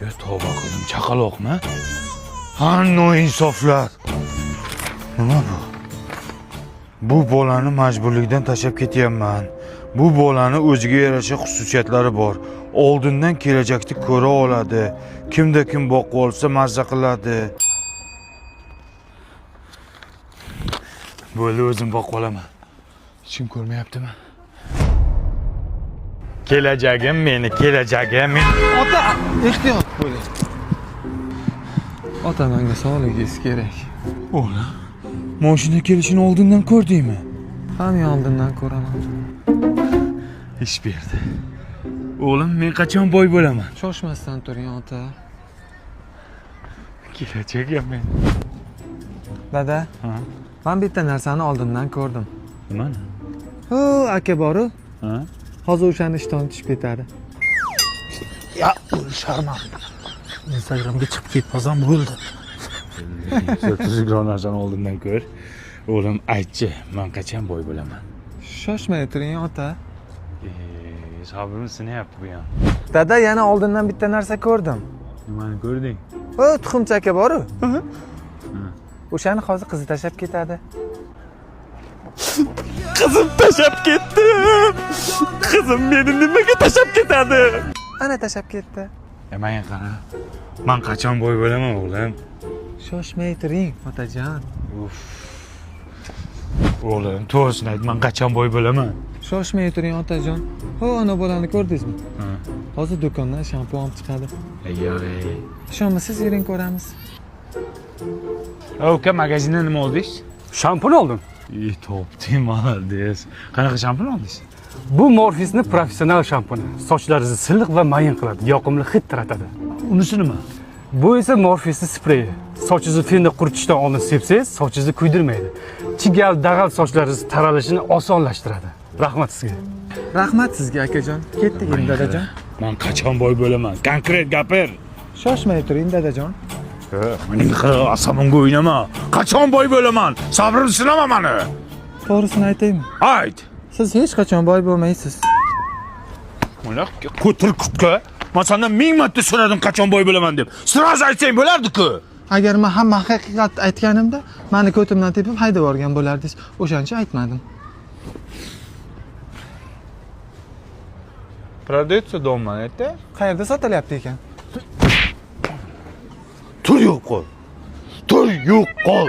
Yo tavba qildim, chaqaloqmi? Ha, noinsoflar. Nima bu? Bu bolani majburlikdan tashlab ketyapman. Bu bolani o'ziga yarasha xususiyatlari bor. Oldindan kelajakni ko'ra oladi. Kimda kim boqib olsa mazza qiladi. Bo'ldi, o'zim boqib olaman. Hech kim ko'rmayaptimi? Kelajagim meni, kelajagim men. Ota, ehtiyot bo'ling. Ota, menga sog'ligingiz kerak. O'g'lim, mashina kelishini oldindan ko'rdingmi? Hamma oldindan ko'raman. Ish berdi. O'g'lim, men qachon boy bo'laman? Shoshmasdan turing, ota. Kelajagim men. Dada, Ha? men bitta narsani oldindan ko'rdim. Nimani? Hu, aka boru. Ha? Hozir o'shani ishton tushib ketadi. Ya sharman. Instagramga chiqib ketmasam bo'ldi. Tuzukroq narsani oldindan ko'r. O'g'lim, aytchi, men qachon boy bo'laman? Shoshmay turing, ota. Sabrimni sinayapti bu ham. Dada, yana oldindan bitta narsa ko'rdim. Nimani ko'rding? O, tuxumchi aka boru. O'shani hozir qizi tashlab ketadi. Qizim tashlab ketdi. Qizim meni nimaga tashlab ketadi? Ana tashlab ketdi. Menga qara. Men qachon boy bo'laman, o'g'lim? Shoshmay turing, otajon. Uf. O'g'lim, to'g'risini ayt, men qachon boy bo'laman? Shoshmay turing, otajon. Ho, ana bolani ko'rdingizmi? Ha. Hozir do'kondan shampun olib chiqadi. Yo'q. Ey. Ishonmasangiz, ering ko'ramiz. Uka, magazindan nima oldingiz? Shampun oldim. Ey, topding, молодец. Qanaqa shampun oldingiz? Bu Morfisni professional shampuni. Sochlaringizni silliq va mayin qiladi, yoqimli hid taratadi. Unisi nima? Bu esa Morfisni spreyi. Sochingizni fenda quritishdan oldin sepsangiz, sochingizni kuydirmaydi. Chigal, dag'al sochlaringiz taralishini osonlashtiradi. Rahmat sizga. Rahmat sizga, akajon. Ketdik endi, dadajon. Men qachon boy bo'laman? Konkret gapir. Shoshmay turing, dadajon. Mening qira asabimga o'ynama. Qachon boy bo'laman? Sabrim sinama mani. To'g'risini aytaymi? Ayt. Siz hech qachon boy bo'lmaysiz. Ular qo'til kutga. Men sendan 1000 marta so'radim qachon boy bo'laman deb. Sразу aytsang bo'lardi-ku. Agar men hamma haqiqatni aytganimda, meni ko'timdan tepib haydab yuborgan bo'lardingiz. O'shaning uchun aytmadim. Продается дома, это? Qayerda sotilyapti ekan? Tur yo'q qol. Tur yo'q qol.